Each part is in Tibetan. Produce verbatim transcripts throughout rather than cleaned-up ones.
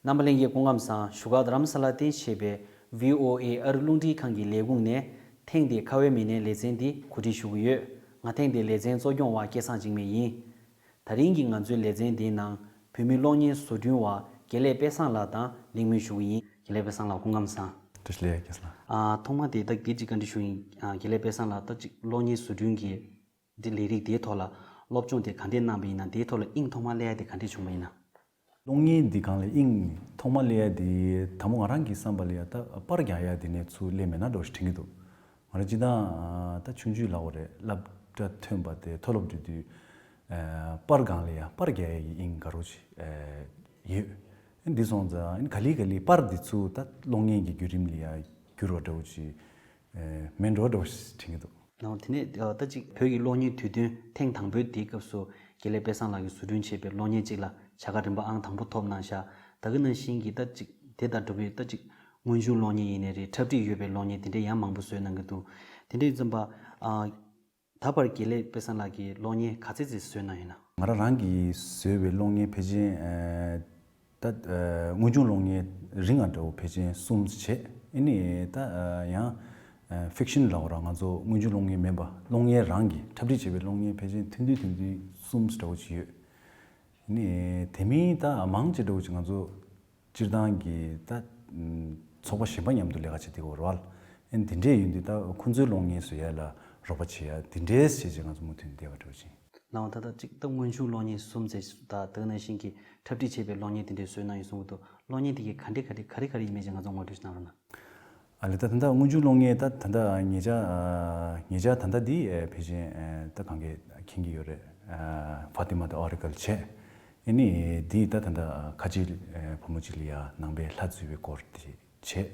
རྣམ་པ་ལྷན་རྒྱས་སྐུ་ཁམས་བཟང་། བཞུགས་སྒར་རྡ་རམ་ས་ལ་སྟེང་བྱས་པའི་ཝི་ཨོ་ཨེ་ཨ་རི་རླུང་འཕྲིན་ཁང་གི་ལས་ཁུངས་ནས་ཐེངས་འདིའི་ཁ་བའི་མི་སྣའི་ལེ་ཚན་འདི་གོ་སྒྲིག་ཞུ་གི་ཡོད། ང་ཐེངས་འདིའི་ལེ་ཚན་གཙོ་སྐྱོང་བ་སྐལ་བཟང་འཇིགས་མེད་ཡིན། དེ་རིང་གི་ང་ཚོའི་ལེ་ཚན་འདིའི་ནང་བོད་མི་གློག་བརྙན་བཟོ་སྐྲུན་བ་དགེ་ལེགས་དཔལ་བཟང་ལགས་དང་གླེང་མོལ་ཞུ་གི་ཡིན། དགེ་ལེགས་དཔལ་བཟང་ལགས་སྐུ་ཁམས་བཟང་། བཀྲ་ཤིས་བདེ་ལེགས་སྐལ་བཟང་། ཨ། ཐོག་མ་དེ་ད་འདི་གཅིག་བཀའ་འདྲི་ཞུ་ཡིན། ཨ། དགེ་ལེགས་དཔལ་བཟང་ལགས་ད་གཅིག་གློག་བརྙན་བཟོ་སྐྲུན་གྱི་འདི་ལས་རིགས་དེའི་ཐོག་ལ་སློབ་སྦྱོང་དེ་ག་འདྲས་གནང་བ་ཡིན་ན། དེའི་ཐོག་ལ་དབྱིངས་ཐོག་མར་སླེབས་ཡ་དེ་ག་འདྲས་བྱུང་བ་ཡིན་ན། གློག་བརྙན་འདི་སྒང་ལ་དབྱིངས་ཐོག་མར་སླེབས་ཡ་དེ་དང་པོ་ང་རང་གི་བསམ་པ་ལ་ཡ་ད་པར་རྒྱག་ཡ་དེ་ནས་ཚུར་སླེབས་མེད་ན་འགྲོ་ཞིག་དྲན་གྱི་འདུག་ང་རང་སྤྱིར་བཏང་ད་ཆུང་ཆུང་ལབ་དགོས་རེད། སློབ་གྲྭ་ཐོན་པ་དེ་མཐོ་སློབ་འགྲོ་དུས་པར་སྒང་ལ་ཡ་པར་རྒྱག་ཡ་གི་དབྱིངས་དགའ་རབ་ཅིག་ཡོད། འདི་སོང་ཙང་ག་ལེ་ག་ལེ་པར་འདི་ཚུར་ད་གློག་བརྙན་གྱི་བརྒྱུད་རིམ་ལ་ཡ་བསྒྱུར་བ་འདྲ་བོ་ཅིག་མེད་འགྲོ་འདྲ་བོ་ཞིག་དྲན་གྱི་འདུག་ནའོ། དེ་ནས་ཨ། ད་ཅིག་བོད་ཀྱི་གློག་བརྙན་དུས་སྟོན་ཐེངས་དང་པོའི་དེའི་སྐབས་སུ་དགེ་ལེགས་དཔལ་བཟང་ལགས་ཀྱིས་བཟོ་སྐྲུན་བྱས་པའི་གློག་བརྙན་གཅིག་ལ་བྱ་དགའ་རིམ་པ་ཨང་དང་པོ་ཐོབ་གནང་ཤག་དེ་ག་ནང་བཞིན་གྱི་ད་ཅིག་དེ་དང་འདྲ་བའི་ད་ཅིག་དངོས་བྱུང་གློག་བརྙན་ཡིན་ནའི་རེད། འཁྲབ་ཁྲིད་ཡོད་པའི་གློག་བརྙན་དེ་འདྲ་ཡང་མང་པོ་བཟོས་གནང་གི་འདུག་དེ་འདྲ་ཡིན་ཙམ་པ། ཨ། ད་བར་དགེ་ལེགས་དཔལ་བཟང་ལགས་ཀྱིས་གློག་བརྙན་ག་ཚད་ཙམ་བཟོས་གནང་ཡོད་ན། ང་རང་རང་གིས་བཟོས་པའི་གློག་བརྙན་ཕལ་ཆེར་ཨ། ད་ཨ། དངོས་བྱུང་གློག་བརྙན་རིང་ང་འདྲ་བོ་ཕལ་ཆེར་གསུམ་བྱས། ཨ་ནི་ད་ཨ། ཡང་ཨ། ཕིག་ཤན་ལབ་དགོས་རེད། ང་ཚོ་དངོས་བྱུང་གློག་བརྙན་མིན་པ་གློག་བརྙན་རང་གི་འཁྲབ་ཁྲིད་བྱས་པའི་གློག་བརྙན་ཕལ་ཆེར་ཐུང་ཐུང་ཐུང་ཐུང་གསུམ་འདྲ་བོ་ཅིག་ཡོད། ཨ་ནི་དེ་མིན་ད་མང་ཆེ་འདྲ་བོ་ཅིག་ང་ཚོ་སྤྱིར་བཏང་གི་ད་ཚོགས་པ་གཞན་པ་མཉམ་དུ་ལས་ཀ་བྱེད་བསྡད་ཡོད་རེད་བ། ཨ་ནི་དེ་འདྲས་ཡིན་དུས་ད་ཁོང་ཚོའི་གློག་བརྙན་བཟོ་ཡ་ལ་རོགས་པ་བྱེད་ཡ་དེ་འདྲས་བྱས་བྱས་ང་ཚོ་མུ་མཐུད་བསྡད་པ་འདྲ་བོ་ཅིག་ནའོ། ད་ལྟ་གཅིག་ད་དངོས་བྱུང་གློག་བརྙན་གསུམ་ཙམ་དང་དེ་ནང་བཞིན་གྱི་འཁྲབ་ཁྲིད་བྱས་པའི་གློག་བརྙན་དེ་འདྲས་བཟོས་གནང་ཡོད་གསུང་གི་འདུག་གློག་བརྙན་དེ་གའི་ག་འདྲས་ག་འདྲས་ག་རེ་ག་རེ་ཡིན་མིན་ཅིག་ང་ཚོ་ངོ་སྤྲོད་ཞིག་གནང་རོགས་གནང་། ཨ་ལས། ད་ད་ལྟ་དངོས་བྱུང་གློག་བརྙན་ད་ད་ལྟ་ངེད་ཅག་ཨ། ངེད་ཅག་ད་ལྟ་འདི་ཨ། ཕལ་ཆེར་ཨ། ད་གང་གས་མཁྱེན་གྱི་ཡོད་རེད། ཨ། Fatima the Oracle བྱས། ཨ་ནི་འདི་ད་ད་ལྟ་ཁ་ཆེ་ཨ། བུ་མོ་གཅིག་ལ་ཡ་ནང་པའི་ལྷ་འཛུལ་བའི་སྐོར་དེ་བྱས།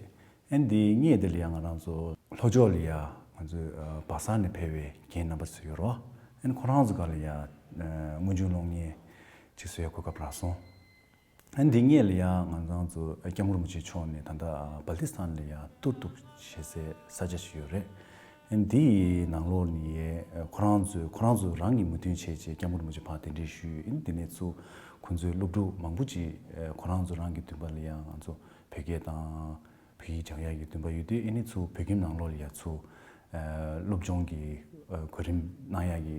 ཨ་ནི་འདི་སྔོན་དེ་ལ་ཡ་ང་རང་ཚོ་ལྷོ་ཕྱོགས་ལ་ཡ་ང་ཚོའི་ཨ། བ་ས་ནས་ཕེབས་པའི་རྒན་རྣམ་པ་ཚོ་ཡོད་རེད་བ། ཨ་ནི་ཁོ་རང་ཚོ་སྒང་ལ་ཡ་ཨ། དངོས་བྱུང་གློག་བརྙན་ཅིག་བཟོ་ཡ་གོ་སྐབས་རག་སོང་། ཨ་ནི་འདི་སྔོན་ལ་ཡ་ང་རང་ཚོ་སྐྱབས་མགོན་རིན་པོ་ཆེ་མཆོག་ནས་ད་ལྟ་པ་ལི་སི་ཐན་ལ་ཡ་ཏུར་ཏུག་ཞེས་སའི་ས་ཆ་ཞིག་ཡོད་རེད། ཨ་ནི་འདིའི་ནང་ལོགས་ནས་ཁོ་རང་ཚོས་ཁོ་རང་ཚོ་རང་གིས་མོས་མཐུན་བྱས་བྱས་སྐྱབས་མགོན་རིན་པོ་ཆེ་ཕར་གདན་འདྲེན་ཞུས། ཨ་ནི་དེ་ནས་ཚུར་ཁོང་ཚོའི་སློབ་ཕྲུག་མང་པོ་ཅིག་ཁོ་རང་ཚོ་རང་གི་འདུན་པ་ལ་ཡ་ང་ཚོ་བོད་སྐད་དང་བོད་ཡིག་སྦྱང་ཡག་གི་འདུན་པ་ཡོད་དུས། ཨ་ནི་ཚུར་བོད་ཁྱིམ་ནང་ལོགས་ལ་ཡ་ཚུར་སློབ་སྦྱོང་གི་གོ་རིམ་གནང་ཡག་གི་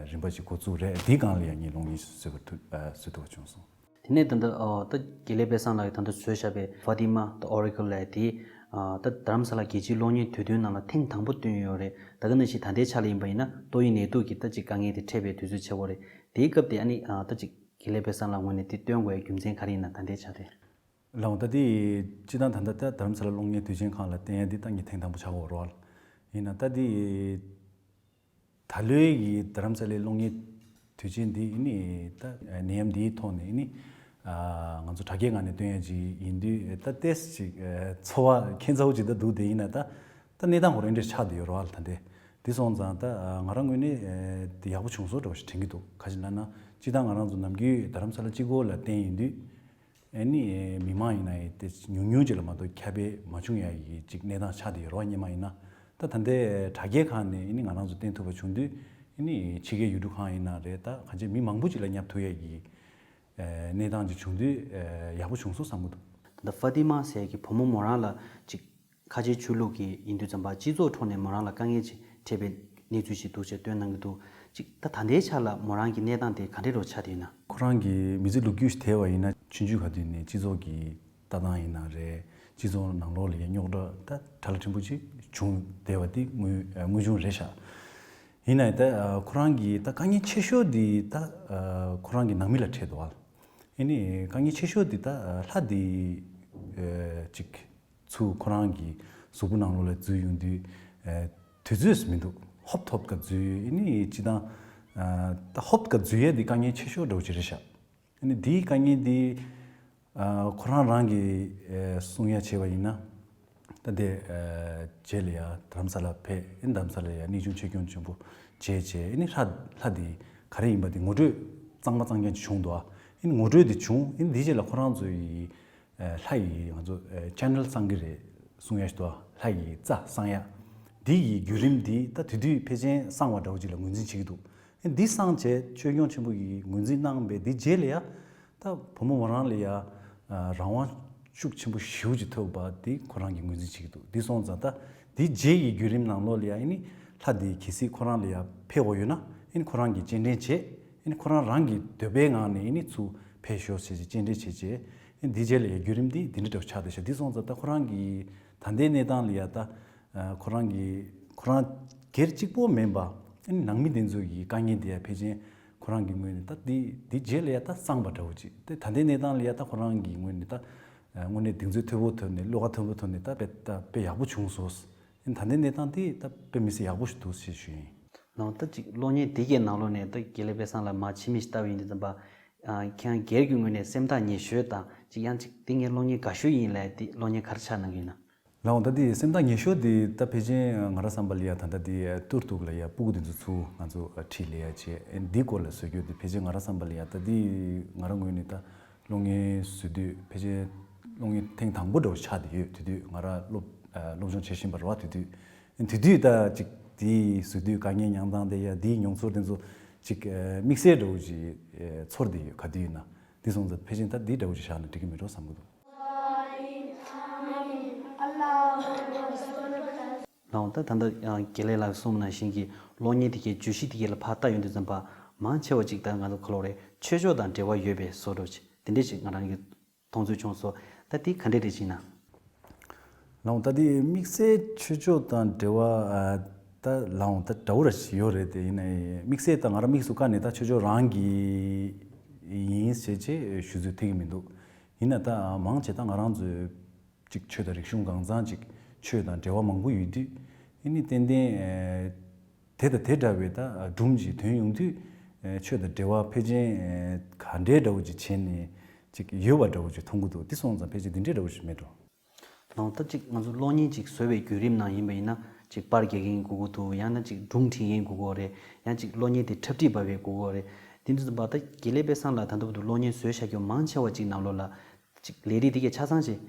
རིམ་པ་ཅིག་འགོ་བཙུགས་རེད། འདིའི་སྒང་ལ་ཡ་ངས་གློག་བརྙན་ཞིག་བཟོས་པ་ཐུབ་བཟོ་ཐུབ་པ་བྱུང་སོང་། དེ་ནས་ད་ལྟ་ཨ། ད་དགེ་ལེགས་དཔལ་བཟང་ལགས་ཀྱིས་ད་ལྟ་བཟོས་བཞག་པའི་Fatima the Oracle ལབ་དེ། ཨ། ད་རྡ་རམ་ས་ལ་རྒྱལ་སྤྱིའི་གློག་བརྙན་དུས་སྟོན་ནང་ལ་ཐེངས་དང་པོ་བཏོན་ཡོད་རེད། ད་ག་ནང་བཞིན་ད་ལྟའི་ཆ་ལ་ཡིན་པ་ཡིན་ན་ཏོག་དབྱིབས་ནད་དུག་གི་ད་ཅིག་དཀའ་ངལ་དེ་འཕྲད་པའི་དུས་ཚོད་ཆགས་ཡོད་རེད། དེའི་སྐབས་དེ་ཨ་ནི་ཨ། ད་ཅིག་དགེ་ལེགས་དཔལ་བཟང་ལགས་ངོས་ནས་དེ་བཏོན་དགོས་ཡ་རྒྱུ་མཚན་ག་རེ་ཡིན་ན། ད་ལྟའི་ཆ་དེ། ལགས་འོང་། ད་དེ་སྤྱིར་བཏང་ད་ལྟ་ད་རྡ་རམ་ས་ལ་གློག་བརྙན་དུས་ཆེན་ཁང་ལ་བསྟན་ཡ་འདི་ད་ངས་ཐེངས་དང་པོ་ཆགས་ཡོད་རེད་བ། ཡིན་ན་ད་དེ་ད་ལོའི་གི་རྡ་རམ་ས་ལའི་གློག་བརྙན་དུས་ཆེན་འདི་ནི་ད་ནད་ཡམས་འདིའི་ཐོག་ནས་ནི་ཨ། ང་ཚོ་དྲ་རྒྱའི་ངང་ནས་སྟོན་ཡ་ཅིག་ཡིན་དུས་ད་ཏོག་ཙམ་ཅིག་ཨ། ཚོར་བ་ཁྱད་མཚར་པོ་ཅིག་ད་འདུག་དེ་ཡིན་ན་ད་ད་གནས་སྟངས་ཁོ་རང་འདྲ་ཆགས་བསྡད་ཡོད་རེད་བ། ད་དེ་འདི་སོང་ཙང་ད་ང་རང་ངོས་ནས་ཨ། དེ་ཡག་པོ་བྱུང་སོང་འདྲ་བོ་ཞིག་དྲན་གྱི་འདུག་ག་ཅི་ལབ་ན་སྤྱིར་བཏང་ང་རང་ཚོ་ནམ་རྒྱུན་རྡ་རམ་ས་ལ་གཅིག་པོ་ལ་བསྟན་ཡོང་དུས། ཨ་ནི་མི་མང་ཡིན་ན་ཡང་དེ་ཉུང་ཉུང་ཅིག་ལ་མ་གཏོགས་ཁྱབ་སྤེལ་མ་བྱུང་ཡ་ཡི་ཅིག་གནས་སྟངས་ཆགས་བསྡད་ཡོད་རེད་བ། སྔོན་མ་ཡིན་ན། ད་ད་ལྟའི་དྲ་རྒྱའི་ཁང་ནས་ཨ་ནི་ང་རང་ཚོ་བསྟན་ཐུབ་པ་བྱུང་དུས། ཨ་ནི་ཕྱི་རྒྱལ་ཡུལ་གྲུ་གང་ཡིན་ན་རེད། ད་གང་ཅི་མི་མང་པོ་ཅིག་ལ་བསྙབ་ཐུབ་ཡ་ཡི་གནས་སྟངས་ཅིག་བྱུང་དུས་ཡག་པོ་བྱུང་སོང་བསམ་གྱི་འདུག་ད་ལྟ་ཧྥ་ཏི་མ་ཟེར་ཡ་གི་བུ་མོ་མོ་རང་ལ་ཅིག་ཁ་ཆེའི་ཆོས་ལུགས་ཀྱི་ཡིན་དུས་ཙམ་པ་སྤྱི་ཚོགས་ཁྲོད་ནས་མོ་རང་ལ་དཀའ་ངལ་ཅིག་འཕྲད་པའི་གནས་ཚུལ་ཞིག་འདུག་ཅེས་སྟོན་གནང་གི་འདུག་ཅིག་ད་ད་ལྟའི་ཆ་ལ་མོ་རང་གི་གནས་སྟངས་དེ་ག་འདྲས་རོ་ཆགས་བསྡད་ཡོད་ན། ཁོ་རང་གི་མི་ཚེ་ལོ་རྒྱུས་ཤིག་བལྟས་པ་ཡིན་ན་ཆུང་ཆུང་ག་དུས་ནས་སྤྱི་ཚོགས་ཀྱི་ལྟ་སྟངས་ཡིན་ན་རེད། སྤྱི་ཚོགས་ནང་ལོགས་ལ་ཡང་རྙོག་དྲ་ད་གྲ་ལ་ཕྲན་བུ་ཅིག་བྱུང་བསྡད་པ་དེ་དངོས་དངོས་བྱུང་རེད་ཤག་ཡིན་ན་ད་ཁོ་རང་གི་ད་དཀའ་ངལ་ཆེ་ཤོས་དེ་ད་ཁོ་རང་གི་ནང་མི་ལ་འཕྲད་འདུག་ཨ། ཡིན་ནའི་དཀའ་ངལ་ཆེ་ཤོས་དེ་ད་ལྷ་དེ་ཅིག་ཚུར་ཁོ་རང་གི་གཟུགས་པོ་ནང་ལོགས་ལ་འཛུལ་ཡོང་དུས། ཨ། དུས་ཚོད་མི་འདུག་ཧོབ་ཐོབ་ཀ་འཛུལ་ཡོད། ཨ་ནི་སྤྱིར་བཏང་། ཨ། ད་ཧོབ་ཀ་འཛུལ་ཡས་འདི་དཀའ་ངལ་ཆེ་ཤོས་འདྲ་བོ་ཅིག་རེད་ཤག་ཨ་ནི་འདིའི་དཀའ་ངལ་འདི། ཨ། ཁོ་རང་རང་གིས་ཨ། གསུང་ཡ་བྱས་པ་ཡིན་ན། ད་དེ་ཨ། རྗེས་ལ་ཡ་རྡ་རམ་ས་ལ་ཕེབས། ཨ་ནི་རྡ་རམ་ས་ལ་ཡ་གནས་ཆུང་ཆོས་སྐྱོང་ཆེན་པོ་མཇལ་བྱས། ཨ་ནི་ལྷ་ལྷ་འདི་ག་རེ་ཡིན་པ་འདི་ངོ་སྤྲོད་གཙང་མ་གཙང་རྐྱང་ཅིག་བྱུང་འདུག་ཨ་ནི་ངོ་སྤྲོད་འདི་བྱུང་། ཨ་ནི་འདིའི་རྗེས་ལ་ཁོ་རང་ཚོ་ཡི། ལྷ་ཡི་ང་ཚོ་ཆེ་ནལ་གསང་གི་རེད་གསུང་ཡ་ཞིག་འདུག་ལྷ་ཡི་རྩ་གསང་ཡ། འདི་ཡི་བརྒྱུད་རིམ་འདི་ད་དེ་དུས་ཕལ་ཆེར་གསང་བ་འདྲ་བོ་ཅིག་ལ་ངོས་འཛིན་བྱེད་ཀྱི་འདུག་འདི་གསང་བྱས་ཆོས་སྐྱོང་ཆེན་པོ་ཡིས་ངོས་འཛིན་གནང་བའི་འདི་རྗེས་ལ་ཡ། ད་བུ་མོ་མོ་རང་ལ་ཡ་རང་དབང་ ཤུགས་ཆེན་པོ་ཞེ་པོ་ཅིག་ཐོབ་པ་དེ་ཁོ་རང་གིས་ངོས་འཛིན་བྱེད་ཀྱི་འདུག། འདི་སོང་ཙང་ད་འདི་རྗེས་ཀྱི་བརྒྱུད་རིམ་ནང་ལོགས་ལ་ཡང་ཨ་ནི་ལྷ་དེ་གལ་སྲིད་ཁོ་རང་ལ་ཡང་ཕེབས་དགོས་ཡོད་ན་ཨ་ནི་ཁོ་རང་གིས་སྤྱན་འདྲེན་བྱས། ཨ་ནི་ཁོ་རང་རང་གི་འདོད་པའི་ངང་ནས་ཨ་ནི་ཚུར་ཕེབས་ཤོག་ཟེར་བྱས་སྤྱན་འདྲེན་བྱས་བྱས། ཨ་ནི་འདི་རྗེས་ལ་ཡང་བརྒྱུད་རིམ་འདི་འདི་འདྲ་འདྲ་བོ་ཆགས་བསྡད་ཤག། འདི་སོང་ཙང་ད་ཁོ་རང་གི་ད་ལྟའི་གནས་སྟངས་ལ་ཡང་ད་ཁོ་རང་གི་ཁོ་རང་སྒེར་གཅིག་པོ་མིན་པ་ཨ་ནི་ནང་མི་དེ་ཚོ་གི་དཀའ་ངལ་དེ་ཡང་ཕལ་ཆེར་ཁོ་རང་གི་ངོས་ནས་ད་འདི་འདི་རྗེས་ལ་ཡང་ད་སངས་པ་འདྲ་བོ་ཅིག། དེ་ད་ལྟའི་གནས་སྟངས་ལ་ཡང་ད་ཁོ་རང་གི་ངོས་ནས་ད་དངོས་གནས་གདེང་ཚོད་མཐོ་པོ་ཐོབ་ནས་བློ་ཁ་མཐོན་པོ་ཐོབ་ནས་ད་དཔེ་ད་དཔེ་ཡག་པོ་བྱུང་སོང་། ད་ལྟའི་གནས་སྟངས་དེ་ད་དཔེ་མི་སྲིད་ཡག་པོ་ཞིག་འདུག་ཞེས་ཞུ་ཡིན། ལགས། ད་ཅིག་གློག་བརྙན་དེ་གའི་ནང་ལོགས་ནས་ད་དགེ་ལེགས་དཔལ་བཟང་ལགས་མར་ཕྱི་མིག་ཅིག་ལྟ་བ་ཡིན་དུས་ཙམ་པ། ཨ། ཁྱེད་རང་སྒེར་གྱི་ངོས་ནས་སེམས་ཐག་ཉེ་ཤོས་དང་ཅིག་ཡང་ཅིག་དེ་ངའི་གློག་བརྙན་དགའ་ཤོས་ཡིན་ལབ་དེ་གློག་བརྙན་ག་རེ་ཆགས་གནང་གི་ཡིན་ན། ལགས་འོང་། ད་དེ་སེམས་ཐག་ཉེ་ཤོས་དེ་ད་ཕལ་ཆེར་ང་རང་བསམ་པ་ལ་ཡ་ད་ལྟ་དེ་ཏུར་ཏུག་ལ་ཡ་སྤུ་གུ་དེ་ཚོ་ཚུར་ང་ཚོ་ཁྲིད་ལས་ཡ་བྱས། འདི་སྐོར་ལ་བཟོ་རྒྱུ་དེ་ཕལ་ཆེར་ང་རང་བསམ་པ་ལ་ཡ་ད་དེ་ང་རང་ངོས་ནས་ད་གློག་བརྙན་བཟོ་དུས་ཕལ་ཆེར་གློག་བརྙན་ཐེངས་དང་པོ་འདྲ་བོ་ཆགས་བསྡད་ཡོད། དེ་དུས་ང་རང་སློབ་སློབ་སྦྱོང་བྱེད་བཞིན་པ་རེད་བ། དེ་དུས་དེ་དུས་ད་ཅིག་དེ་བཟོ་དུས་དཀའ་ངལ་མྱངས་སྟངས་དེ་ཡ་དེའི་མྱོང་ཚོར་དེ་ཚོ་ཅིག་དམིགས་བསལ་འདྲ་བོ་ཅིག་ཚོར་བསྡད་ཡོད། ག་དུས་ཡིན་ན། དེ་སོང་ཙང་ཕལ་ཆེར་ད་འདི་འདྲ་བོ་ཅིག་བཞག་ན་འགྲིག་གི་མེད་འགྲོ་བསམ་གི་འདུག། ལགས་འོང་། ད་ད་ལྟ་ཡང་དགེ་ལེགས་ལགས་གསུངས་ནང་བཞིན་གྱི་གློག་བརྙན་དེ་གའི་བརྗོད་གཞི་དེ་གའི་ལ་ཕར་ལྟ་ཡོང་དུས་ཙམ་པ་མང་ཆེ་བ་ཅིག་ད་ང་ཚོ་ག་ལབ་རེད། ཆོས་ཕྱོགས་དང་འབྲེལ་བ་ཡོད་པའི་བཟོ་འདྲ་ཅིག་དེ་འདྲ་ཅིག་ང་རང་གི་མཐོང་ཚུལ་བྱུང་སོང་། ད་དེ་ག་འདྲས་རེད་ཅེ་ན། ལགས་འོང་། ད་དེ་དམིགས་བསལ་ཆོས་ཕྱོགས་དང་འབྲེལ་བ་ད་ལགས་འོང་ད་འདྲ་བོ་ར་ཞིག་ཡོད་རེད། དེ་ཡིན་ནའི་དམིགས་བསལ་ད་ང་རང་དམིགས་སུ་བཀར་ནས་ད་ཆོས་ཕྱོགས་རང་གི་ཡིན་ཟེར་བྱས་ཞུ་ཚོད་ཐིག་གི་མི་འདུག། ཡིན་ན་ད་མང་ཆེ་ད་ང་རང་ཚོའི་ཅིག་ཆོས་དང་རིག་གཞུང་གང་ཚང་ཅིག་ཆོས་དང་འབྲེལ་བ་མང་པོ་ཡོད་དུས། ཨ་ནི་ཏན་ཏན་དེ་དང་དེ་འདྲ་བའི་ད་སྒྲུང་ཅིག་ཐོན་ཡོང་དུས་ཆོས་དང་འབྲེལ་བ་ཕལ་ཆེར་ག་འདྲའི་འདྲ་བོ་ཅིག་བྱས་ནས་ཅིག་ཡོད་པ་འདྲ་བོ་ཅིག་མཐོང་གི་འདུག། དེ་སོང་ཙང་ཕལ་ཆེར་འདི་འདྲའི་འདྲ་བོ་ཞིག་མེད་འགྲོ། ལགས་འོང་། ད་ཅིག་ང་ཚོ་གློག་བརྙན་ཅིག་བཟོ་བའི་བརྒྱུད་རིམ་ནང་ཡིན་པ་ཡིན་ན་ཅིག་པར་རྒྱག་མཁན་དགོས་ཀྱི་འདུག། ཡང་ན་ཅིག་སྒྲུང་འབྲི་མཁན་དགོས་ཀྱི་རེད། ཡང་ཅིག་གློག་བརྙན་དེ་འཁྲབ་ཁྲིད་པ་བའི་དགོས་ཀྱི་རེད། དེ་འདྲ་ཙམ་པ་ད་དགེ་ལེགས་དཔལ་བཟང་ལགས་ད་ལྟ་བར་དུ་གློག་བརྙན་བཟོས་བཞག་རྒྱུ་མང་ཆེ་བ་ཅིག་ནང་ལོགས་ལ་ཅིག་ལས་རིགས་དེ་གའི་ཆ་ཚང་ཅིག་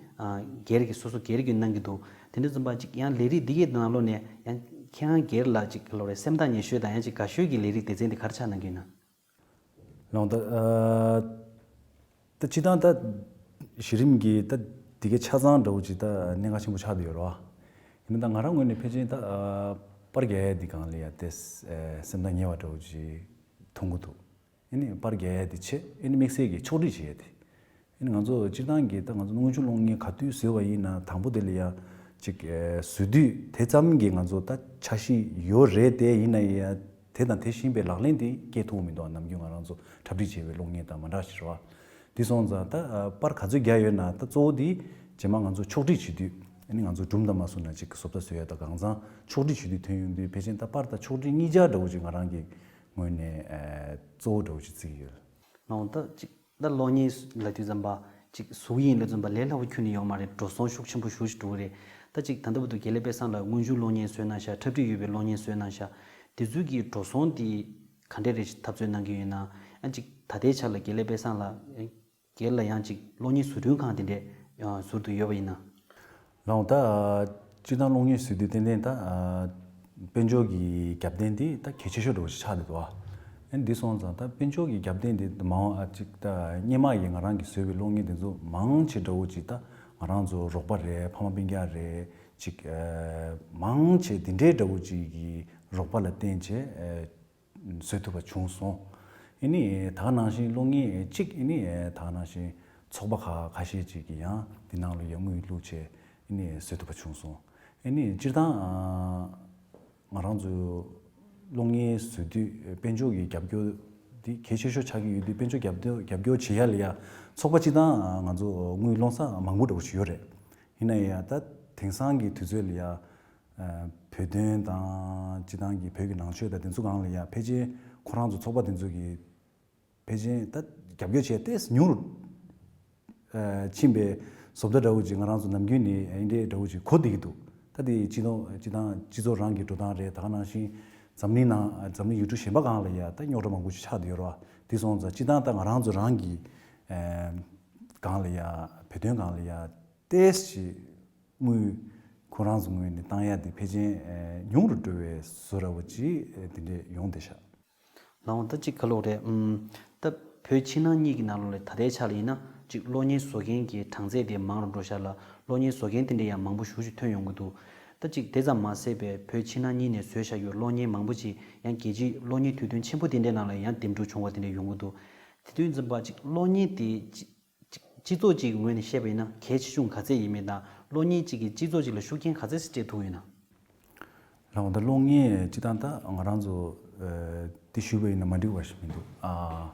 སྒེར་གྱི་སོ་སོ་སྒེར་གྱི་གནང་གི་འདུག། དེ་འདྲ་ཙམ་པ་ཅིག་ཡང་ལས་རིགས་དེ་གའི་ནང་ལོགས་ནས་ཡང་ཁྱེད་རང་སྒེར་ལ་ཅིག་ག་ལབ་རེད། སེམས་ཐག་ཉེ་ཤོས་དང་ཡང་ཅིག་དགའ་ཤོས་ཀྱི་ལས་རིགས་སྡེ་ཚན་དེ་ག་རེ་ཆགས་གནང་གི་ཡིན་ན། ལགས་འོང་། ད་ཨ་ད་སྤྱིར་བཏང་ད་གཞི་རིམ་གྱི་ད་དེ་གའི་ཆ་ཚང་འདྲ་བོ་ཅིག་ད་གནད་འགག་ཆེན་པོ་ཆགས་བསྡད་ཡོད་རེད་བ། ཡིན་ན་ད་ང་རང་ངོས་ནས་ཕལ་ཆེར་ད་ཨ་པར་རྒྱག་ཡ་འདི་སྒང་ལ་ཡ་དེ་ཨ་སེམས་ཐག་ཉེ་བ་འདྲ་བོ་ཅིག་མཐོང་གི་འདུག། ཨ་ནི་པར་རྒྱག་ཡ་དེ་བྱས། ཨ་ནི་དམིགས་བསལ་གྱི་ཕྱོགས་སྒྲིག་བྱེད་ཡ་དེ། ཨ་ནི་ང་ཚོ་སྤྱིར་བཏང་གི་ད་ང་ཚོ་དངུལ་ཆུ་གློག་བརྙན་ག་དུས་བཟོས་པ་ཡིན་ན་དང་པོ་དེ་ལ་ཡ་ཅིག་ཨ་བཟོ་དུས་དེ་ཙམ་གྱི་ང་ཚོ་ད་འཆར་གཞི་ཡོད་རེད་དེ། ཡིན་ན་ཡ་དེ་དང་དེ་བཞིན་པའི་ལག་ལེན་དེ་སྐྱེལ་ཐུབ་མི་འདུག། ནམ་རྒྱུན་ང་རང་ཚོ་འཁྲབ་ཁྲིད་བྱས་པའི་གློག་བརྙན་དང་མ་འདྲ་ཞིག་རེད་བ། དེ་སོང་ཙང་ད་ཨ་པར་ག་ཚོད་རྒྱག་ཡོད་ན་ད་གཙོ་བོ་དེ་རྗེས་མ་ང་ཚོ་ཕྱོགས་སྒྲིག་བྱེད་དུས། ཨ་ནི་ང་ཚོ་སྒྲུང་དང་མ་སུ་ན་ཅིག་བཟོ་ལྟ་བཟོ་ཡ་ད་གང་ཚང་ཕྱོགས་སྒྲིག་བྱེད་དུས་ཐོན་ཡོང་དུས་ཕལ་ཆེར་ད་པར་དང་ཕྱོགས་སྒྲིག་གཉིས་ཆ་འདྲ་བོ་ཅིག་ང་རང་གི་ངོས་ནས་ཨ་གཙོ་བོ་འདྲ་བོ་ཅིག་བརྩི་གི་ཡོད། ལགས་འོང་། ད་ཅིག་ད་གློག་བརྙན་ལབ་དུས་ཙམ་པ་ཅིག་གཟུགས་ཡིན་ལབ་དུས་ཙམ་པ་ལས་སླ་པོ་ཁྱོན་ནས་ཡོད་མ་རེད། འགྲོ་སོང་ཤུགས་ཆེན་པོ་ཞེ་པོ་ཅིག་འགྲོ་གི་རེད། ད་ཅིག་ད་ལྟ་བར་དུ་དགེ་ལེགས་དཔལ་བཟང་ལགས་དངུལ་ཆུ་གློག་བརྙན་བཟོས་གནང་ཤག། འཁྲབ་ཁྲིད་ཡོད་པའི་གློག་བརྙན་བཟོས་གནང་ཤག། དེ་ཚོའི་གི་འགྲོ་སོང་དེ་ག་འདྲས་རེད། འཐབ་རྩོད་གནང་གི་ཡོད་ན། ཨ་ཅིག་ད་ལྟའི་ཆ་ལ་དགེ་ལེགས་དཔལ་བཟང་ལགས་སྒེར་ལ་ཡང་ཅིག་གློག་བརྙན་བཟོ་སྐྲུན་ཁང་དེ་འདྲས་ཨ་ཟུར་དུ་ཡོད་པ་ཡིན་ན། ལགས་འོང་། ད་སྤྱིར་བཏང་གློག་བརྙན་བཟོས་དུས་ཏན་ཏན་ད་དཔལ་འབྱོར་གྱི་རྒྱབ་རྟེན་དེ་ད་གལ་ཆེ་ཤོས་འདྲ་བོ་ཞིག་ཆགས་བསྡད་འདུག་ཨ། ཨ་ནི་འདི་སོང་ཙང་ད་དཔལ་འབྱོར་གྱི་རྒྱབ་རྟེན་དེ་མང་བ་ཅིག་ད་སྔོན་མ་ཡི་ང་རང་གིས་བཟོས་པའི་གློག་བརྙན་དེ་ཚོ་མང་ཆེ་འདྲ་བོ་ཅིག་ད་ང་རང་ཚོ་རོགས་པ་རེད། ཕ་མ་སྤུན་ཀྱག་རེད། ཅིག་ཨ་མང་ཆེ་དེ་འདྲའི་འདྲ་བོ་ཅིག་གི་རོགས་པ་ལ་བརྟེན་བྱས་ཨ། བཟོ་ཐུབ་པ་བྱུང་སོང་། ཨ་ནི་ད་ག་ནང་བཞིན་གློག་བརྙན་གཅིག་ཨ་ནི་ད་ག་ནང་བཞིན་ཚོགས་པ་ཁག་ཁ་ཤས་ཅིག་གིས་ཡང་འདི་ནང་ལ་ཡང་དངུལ་བླུགས་བྱས་ཨ་ནི་བཟོ་ཐུབ་པ་བྱུང་སོང་། ཨ་ནི་སྤྱིར་བཏང་ང་རང་ཚོ་གློག་བརྙན་བཟོ་དུས་དཔལ་འབྱོར་གྱི་རྒྱབ་སྐྱོར་འདི་གལ་ཆེ་ཤོས་ཆགས་ཀྱི་ཡོད་དུས། དཔལ་འབྱོར་རྒྱབ་སྐྱོར་རྒྱབ་སྐྱོར་བྱེད་ཡ་ལ་ཡ་ཚོགས་པ་སྤྱིར་བཏང་ང་ཚོ་དངུལ་སློང་ས་མང་པོ་འདྲ་བོ་ཞིག་ཡོད་རེད། ཡིན་ན་ཡང་ད་དེང་སང་གི་དུས་ཚོད་ལ་ཡ། ཨ་བོད་དོན་དང་སྤྱིར་བཏང་གི་བོད་ཀྱི་ནང་ཆོས་དང་དེ་ཚོ་སྒང་ལ་ཡ་ཕལ་ཆེར་ཁོ་རང་ཚོ་ཚོགས་པ་དེ་ཚོ་གིས་ཕལ་ཆེར་ད་རྒྱབ་སྐྱོར་བྱས་ཏེ་ཉུང་རུ་ཨ་ཕྱིན་པའི་བཟོ་ལྟ་འདྲ་བོ་ཅིག་ང་རང་ཚོ་ནམ་རྒྱུན་ནས་ཨ་འདྲའི་འདྲ་བོ་ཅིག་གོ་བསྡད་ཀྱི་འདུག། ད་དེ་སྤྱི་ཚོགས་སྤྱིར་བཏང་སྤྱི་ཚོགས་རང་གི་འགྲོ་སྟངས་རེད། ད་ག་ནང་བཞིན་འཛམ་གླིང་ནང་འཛམ་གླིང་ཡུལ་གྲུ་གཞན་པ་སྒང་ལ་ཡ་ད་རྙོག་དྲ་མང་པོ་ཞིག་ཆགས་བསྡད་ཡོད་རེད་བ། དེ་སོང་ཙང་སྤྱིར་བཏང་ད་ང་རང་ཚོ་རང་གི་ཨ་སྒང་ལ་ཡ་བོད་དོན་སྒང་ལ་ཡ། ཏོག་ཙམ་དངུལ་ཁོ་རང་ཚོ་ངོས་ནས་བཏང་ཡ་དེ་ཕལ་ཆེར་ཨ་ཉུང་རུ་འགྲོ་བའི་བཟོ་འདྲ་བོ་ཅིག་ཨ་དེ་འདྲས་ཡོང་བསྡད་ཤག། ལགས་འོང་། ད་ཅིག་ག་ལབ་རེད། ཨུམ། ད་བོད་ཕྱི་ནང་གཉིས་ཀྱི་ནང་ལོགས་ལ་ད་ལྟའི་ཆ་ལ་ཡིན་ན་ གཅིག་གློག་བརྙན་བཟོ་མཁན་གྱི་གྲངས་ཚད་དེ་མང་རུ་འགྲོ་ཤག་ལ། གློག་བརྙན་བཟོ་མཁན་དེ་འདྲ་ཡང་མང་པོ་ཞེ་པོ་ཅིག་ཐོན་ཡོང་གི་འདུག་ད་གཅིག་དེ་ཙམ་མ་ཟད་པའི་བོད་ཕྱི་ནང་གཉིས་ནས་བཟོས་བཞག་ཡོད་གློག་བརྙན་མང་པོ་ཅིག་ཡང་རྒྱལ་སྤྱིའི་གློག་བརྙན་དུས་སྟོན་ཆེན་པོ་དེ་འདྲའི་ནང་ལ་ཡང་འདེམས་སྒྲུག་བྱུང་བ་དེ་འདྲ་ཡོང་གི་འདུག་དེ་དུས་ཙམ་པ་གཅིག་གློག་བརྙན་དེ་གཅིག་གཅིག་སྤྱི་ཚོགས་གཅིག་གི་ངོས་ནས་བཤད་པ་ཡིན་ན་གལ་ཆེ་ཆུང་ག་ཚད་ཡིན་མིན་དང་གློག་བརྙན་གཅིག་གིས་སྤྱི་ཚོགས་གཅིག་ལ་ཤུགས་རྐྱེན་ག་ཚད་ཅིག་སྤྲད་ཐུབ་ཡོད་ན། ལགས་འོང་། ད་གློག་བརྙན་སྤྱི་བཏང་ད་ང་རང་ཚོ་ཨ་དེ་ཞུས་པ་ཡིན་ན་མ་འགྲིག་པ་ཞིག་མི་འདུག་ཨ་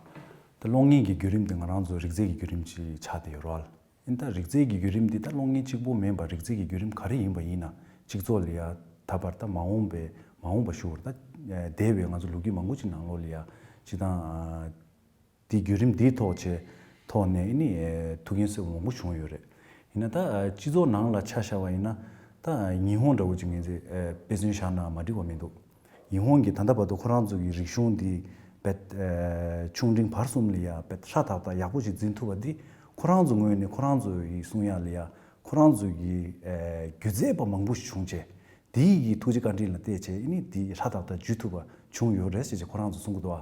ད་གློག་བརྙན་གྱི་བརྒྱུད་རིམ་དེ་ང་རང་ཚོ་རིག་རྩལ་གྱི་བརྒྱུད་རིམ་ཅིག་ཆགས་བསྡད་ཡོད་རེད་བ། ཨིན་ད་རིག་རྩལ་གྱི་བརྒྱུད་རིམ་འདི་ད་གློག་བརྙན་གཅིག་པོ་མིན་པར་རིག་རྩལ་གྱི་བརྒྱུད་རིམ་ག་རེ་ཡིན་པ་ཡིན་ན་གཅིག་ཚོགས་ལ་ཡ་ད་བར་ད་མ་འོངས་པའི་མ་འོངས་པ་ཞུ་བར་ད་འདས་པའི་ང་ཚོ་ལོ་རྒྱུས་མང་པོ་ཅིག་ནང་ལོགས་ལ་ཡ་སྤྱི་བཏང་ཨ་འདི་བརྒྱུད་རིམ་འདིའི་ཐོག་ཆེ་ཐོག་ནས་ཨ་ནི་ཨེ་ཐུགས་འགན་གསོས་པ་མང་པོ་བྱུང་ཡོད་རེད། ཡིན་ན་ད་ཨ་སྤྱི་ཚོགས་ནང་ལ་ཆ་བཞག་པ་ཡིན་ན་ད་ཉི་ཧོང་འདྲ་བོ་ཅིག་ངེས་ཚེ་ཨེ་དཔེ་མཚོན་བཞག་ན་མ་འགྲིག་པ་མི་འདུག་ཉི་ཧོང་གིས་ད་ལྟ་བར་དུ་ཁོ་རང་ཚོ་གི་རིག་གཞུང་འདི་བེད་ཨེ་ཆུང་འབྲིང་བར་གསུམ་ལ་ཡ་བེད་ཧྲ་ཐག་ཐག་ཡག་པོ་ཞིག་འཛིན་ཐུབ་པ་འདི་ཁོ་རང་ཚོ་ངོས་ནས་ཁོ་རང་ཚོ་ཡི་གསུང་ཡག་ལ་ཡ་ཁོ་རང་ཚོ་གི་ཨེ་སྒྱུ་རྩལ་པ་མང་པོ་ཞིག་བྱུང་བྱས། དེའི་གི་ཐུགས་རྗེ་བཀའ་དྲིན་ལ་བལྟས་བྱས་ཨ་ནི་དེ་ཧྲ་ཐག་ཐག་འཇུ་ཐུབ་པ་བྱུང་ཡོད་རེད་ཟེར་བྱས་ཁོ་རང་ཚོ་གསུང་གི་འདུག་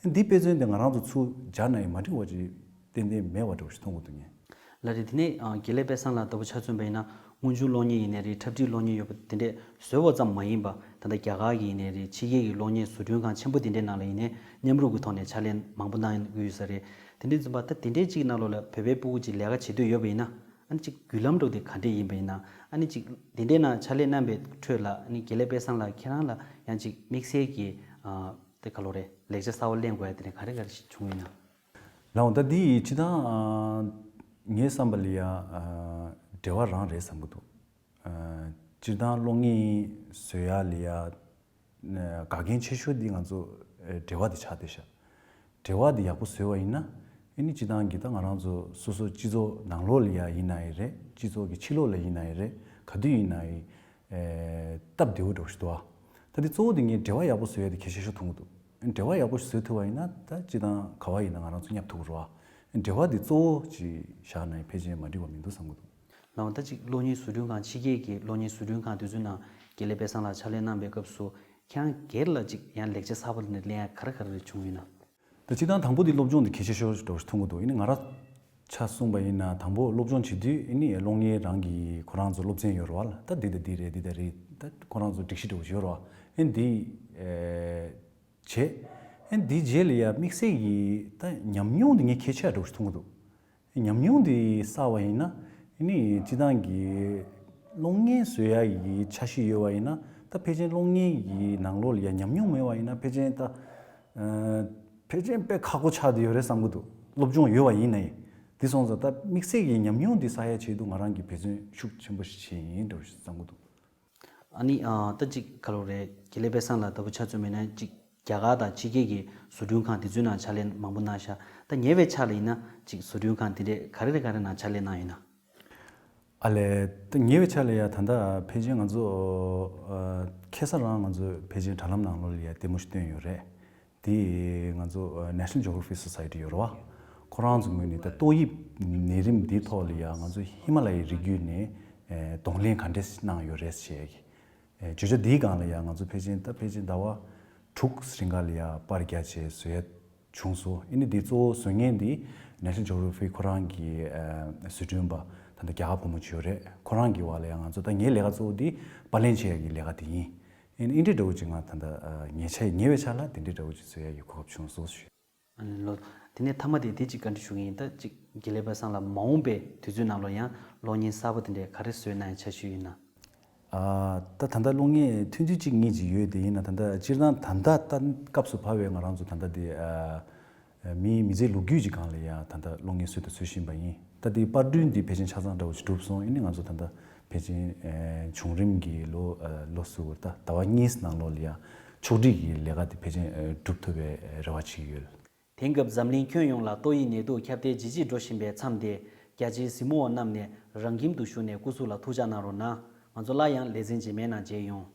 ཨ། འདི་དཔེ་མཚོན་དེ་ང་རང་ཚོ་ཚུར་སྦྱར་ན་ཡང་མ་འགྲིག་པ་ཅིག་ཏན་ཏན་མེད་པ་འདྲ་བོ་ཞིག་མཐོང་གི་འདུག་ངས། ལགས་རེད། དེ་ནས་ཨ་དགེ་ལེགས་དཔལ་བཟང་ལགས་ལྟ་བུ་ཆ་མཚོན་པ་ཡིན་ན་དངོས་བྱུང་གློག་བརྙན་ཡིན་ནའི་རེད། འཁྲབ་ཁྲིད་གློག་བརྙན་ཡོད་པ་དེ་འདྲས་བཟོ་བ་ཙམ་མ་ཡིན་པ་ད་ལྟ་རྒྱ་གར་གྱི་ཡིན་ནའི་རེད། ཕྱི་རྒྱལ་གྱི་གློག་བརྙན་བཟོ་སྐྲུན་ཁང་ཆེན་པོ་དེ་འདྲའི་ནང་ལ་ཡིན་ནའི་མཉམ་རུབ་ཀྱི་ཐོག་ནས་ཕྱག་ལས་མང་པོ་གནང་གི་ཡོད་ས་རེད། དེ་འདྲས་ཙམ་པ་ད་དེ་འདྲའི་གཅིག་ནང་ལོགས་ལ་བོད་པའི་ཕྲུ་གུ་གཅིག་ལས་ཀ་བྱེད་འདོད་ཡོད་པ་ཡིན་ན། ཨ་ནི་གཅིག་བརྒྱུད་ལམ་འདྲ་བོ་དེ་ག་འདྲས་ཡིན་པ་ཡིན་ན། ཨ་ནི་གཅིག་དེ་འདྲས་ནང་ཕྱག་ལས་གནང་པའི་ཁྲོད་ལ་ཨ་ནི་དགེ་ལེགས་དཔལ་བཟང་ལགས་ཁྱེད་རང་ལ་ཡང་གཅིག་དམིགས་བསལ་གྱི་ཨ་དེ་ག་ལོ་རེད་ལེགས་ཆ་གསར་པ་ལེན་དགོས་ཡ་དེ་འདྲས་ག་རེ་ག་རེ་ཞིག་བྱུང་ཡོད་ན། ལགས་འོང་། ད་འདི་ཡི་སྤྱི་བཏང་ཨ་ངའི་བསམ་པ་ལ་ཡ་ཨ་འབྲེལ་བ་རང་རེད་བསམ་གྱི་འདུག་ཨ་སྤྱིར་བཏང་གློག་བརྙན་བཟོ་ཡ་ལ་ཡ་འགག་རྐྱེན་ཆེ་ཤོས་འདི་ང་ཚོ་ཨ་འབྲེལ་བ་འདི་ཆགས་བསྡད་ཤག་འབྲེལ་བ་འདི་ཡག་པོ་བཟོས་པ་ཡིན་ན་ཨ་ནི་སྤྱི་བཏང་གི་ད་ང་རང་ཚོ་སོ་སོ་སྤྱི་ཚོགས་ནང་ལོགས་ལ་ཡ་ཡིན་ན་ཡི་རེད། སྤྱི་ཚོགས་ཀྱི་ཕྱི་ལོགས་ལ་ཡིན་ན་ཡི་རེད། ག་དུས་ཡིན་ན་ཡི་ཨེ་སྟབས་བདེ་བོ་འདྲ་བོ་ཞིག་འདུག་ཨ། ད་འདི་གཙོ་བོ་འདི་ངས་འབྲེལ་བ་ཡག་པོ་བཟོ་ཡ་འདི་གལ་ཆེ་ཤོས་མཐོང་གི་འདུག་འབྲེལ་བ་ཡག་པོ་ཞིག་བཟོ་ཐུབ་པ་ཡིན་ན་ད་སྤྱི་བཏང་ག་བ་ཡིན་ན་ང་རང་ཚོ་མཉམ་ཐུག་གི་རེད་བ། འབྲེལ་བ་འདི་གཙོ་བོ་ཅིག་བཞག་ན་ཡི་ཕལ་ཆེར་མ་འགྲིག་པ་མི་འདུག་བསམ་གི་འདུག་ལགས་འོང་། ད་ཅིག་གློག་བརྙན་བཟོ་སྐྲུན་ཁང་ཕྱི་རྒྱལ་གྱི་གློག་བརྙན་བཟོ་སྐྲུན་ཁང་དེ་ཚོའི་ནང་དགེ་ལེགས་དཔལ་བཟང་ལགས་ཕྱག་ལས་གནང་པའི་སྐབས་སུ་ཁྱེད་རང་སྒེར་ལ་ཅིག་ཡང་ལེགས་ཆ་གསར་པ་ལེན་ཡ་ག་རེ་ག་རེ་བྱུང་ཡོད་ན། ད་སྤྱིར་བཏང་དང་པོ་དེ་སློབ་སྦྱོང་དེ་གལ་ཆེ་ཤོས་འདྲ་བོ་ཞིག་མཐོང་གི་འདུག་ཡིན་ནའི་ང་རང་ཆ་གསུངས་པ་ཡིན་ན་དང་པོ་སློབ་སྦྱོང་བྱེད་དུས་ཡིན་ནའི་གློག་བརྙན་རང་གི་ཁོ་རང་ཚོ་སློབ་ཚན་ཡོད་རེད་བ་ལ། ད་འདི་དང་འདི་རེད་འདི་དང་རེད། ད་ཁོ་རང་ཚོ་སྒྲིག་གཞི་འདྲ་བོ་ཞིག་ཡོད་རེད་བ། ཨེ་འདི་ཨེ་བྱས། ཨེ་འདི་རྗེས་ལ་ཡ་དམིགས་བསལ་གྱི་ད་ཉམས་མྱོང་དེ་ངས་གལ་ཆེ་བ་འདྲ་བོ་ཞིག་མཐོང་གི་འདུག་ཉམས་མྱོང་འདི་བསགས་པ་ཡིན་ན་ཨ་ནི་སྤྱི་བཏང་གི་གློག་བརྙན་བཟོ་ཡ་གི་འཆར་གཞི་ཡོད་པ་ཡིན་ན་ད་ཕལ་ཆེར་གློག་བརྙན་གྱི་ནང་ལོགས་ལ་ཡ་ཉམས་མྱོང་མེད་པ་ཡིན་ན་ཕལ་ཆེར་ད་ཨ་ཕལ་ཆེར་དཔེ་ཁག་པོ་ཆགས་བསྡད་ཡོད་རེད་བསམ་གྱི་འདུག་སློབ་སྦྱོང་ཡོད་པ་ཡིན་ན་ཡང་དེ་སོང་ཙང་ད་དམིགས་བསལ་གྱི་ཉམས་མྱོང་འདི་བསགས་ཡ་ཆེད་དུ་ང་རང་གིས་འབད་བརྩོན་ཤུགས་ཆེན་པོ་ཞིག་བྱས་ཡིན་འདྲ་བོ་ཞིག་བསམ་གྱི་འདུག་ཨ་ནི་ཨ་ད་ཅིག་ག་ལོ་རེད། དགེ་ལེགས་དཔལ་བཟང་ལགས་ལྟ་བུ་ཆ་མཚོན་པ་ཡིན་ན་ཅིག་རྒྱ་གར་དང་ཕྱི་རྒྱལ་གྱི་བཟོ་སྐྲུན་ཁང་དེ་ཚོའི་ནང་ཕྱག་ལས་མང་པོ་གནང་ཤག་ད་ཉེ་བའི་ཆར་ལ་ཡིན་ན་ཅིག་བཟོ་སྐྲུན་ཁང་དེ་འདྲས་ག་རེ་རེ་ག་རེ་ནང་ཕྱག་ལས་གནང་ཡོད་ན། ཨ་ལས། ད་ཉེ་བའི་ཆར་ལ་ཡ་ད་ལྟ་ཕལ་ཆེར་ང་ཚོ་ཨ་ཁ་སང་རང་ང་ཚོ་ཕལ་ཆེར་དྲ་ལམ་ནང་ལོགས་ལ་ཡ་ལྟད་མོ་ཞིག་བཏོན་ཡོད་རེད། དེ་ང་ཚོ་ཨ་National Geography Society ཡོད་རེད་བ། ཁོ་རང་ཚོ་ངོས་ནས་ད་ཏོག་དབྱིབས་ནད་རིམས་འདིའི་ཐོག་ལ་ཡ་ང་ཚོ་ཧི་མ་ལ་ཡའི་རི་རྒྱུད་ནས་ཨེ་གདོང་ལེན་ག་འདྲས་གནང་ཡོད་རེད་ཟེར་ཡ་གི་ཨེ་བརྗོད་བྱ་འདིའི་སྒང་ལ་ཡ་ང་ཚོ་ཕལ་ཆེར་ད་ཕལ་ཆེར་ཟླ་བ་དྲུག་རིང་ག་ལ་ཡ་པར་རྒྱག་བྱས་བཟོ་ཡ་བྱུང་སོང་། ཨ་ནི་འདི་གཙོ་བོ་བཟོ་མཁན་འདི་National Geography ཁོ་རང་གི་ཨ་བཟོ་སྐྲུན་པ་ད་ལྟ་རྒྱ་གར་བུ་མོ་ཅིག་ཡོད་རེད། ཁོ་རང་གི་འོག་ལ་ཡང་ང་ཚོ་ད་ངའི་ལས་ཀ་གཙོ་བོ་འདི་པར་ལེན་བྱེད་ཡ་གི་ལས་ཀ་དེ་ཡིན། ཨ་ནི་འདི་འདྲ་བོ་ཅིག་ང་ད་ལྟ་ཨ་ཉེ་ཆར་ཉེ་བའི་ཆར་ལ་འདི་འདྲ་འདྲ་བོ་ཅིག་བཟོ་ཡ་གི་གོ་སྐབས་བྱུང་སོང་ཞུ། ཨ་ནི་ལོ། དེ་ནས་མཐའ་མ་དེ་དེ་ཅིག་བཀའ་འདྲི་ཞུ་གི་ཡིན། ད་ཅིག་དགེ་ལེགས་དཔལ་བཟང་ལགས་མ་འོངས་པའི་དུས་ཚོད་ནང་ལོ་ཡང་གློག་བརྙན་གསར་པ་དེ་འདྲས་ག་རེ་བཟོས་གནང་ཡ་འཆར་གཞི་ཡོད་ན། ཨ་ད་ད་ལྟ་གློག་བརྙན་ཐུང་ཐུང་གཅིག་གཉིས་ཅིག་ཡོད་དེ་ཡིན་ན་ད་ལྟ་སྤྱིར་བཏང་ད་ལྟ་ད་སྐབས་སུ་བབས་པའི་ང་རང་ཚོ་ད་ལྟ་དེ་ཨ་མིའི་མི་ཚེའི་ལོ་རྒྱུས་ཀྱི་སྒང་ལ་ཡང་ད་ལྟ་གློག་བརྙན་བཟོས་དང་བཟོ་བཞིན་པ་ཡིན། ད་དེ་པར་སྐྲུན་དེ་ཕལ་ཆེར་ཆ་ཚང་འདྲ་བོ་ཞིག་གྲུབ་སོང་། ཡིན་ནའི་ང་ཚོ་ད་ལྟ་ཕལ་ཆེར་ཨ་བྱུང་རིམ་གྱི་ལོ་ཨ་ལོ་གསུམ་ད་ཟླ་བ་གཉིས་ནང་ལོགས་ལ་ཡང་ཕྱོགས་སྒྲིག་གི་ལས་ཀ་དེ་ཕལ་ཆེར་ཨ་གྲུབ་ཐུབ་པའི་རེ་བ་བྱེད་ཀྱི་ཡོད། དེང་སྐབས་འཛམ་གླིང་ཁྱོན་ཡོངས་ལ་ཏོག་དབྱིབས་ནད་དུག་ཁྱབ་གདལ་ཇེ་ཆེར་འགྲོ་བཞིན་པའི་མཚམས་དེ། རྒྱ་ཆེའི་གཟིགས་མོ་བ་རྣམས་ནས་རང་ཁྱིམ་དུ་བཞུགས་ནས་སྐུ་གཟུགས་ལ་ཐུགས་ཅག་གནང་རོགས་གནང་། ང་ཚོ་སླར་ཡང་ལེ་ཚན་རྗེས་མའི་ནང་མཇལ་ཡོང་།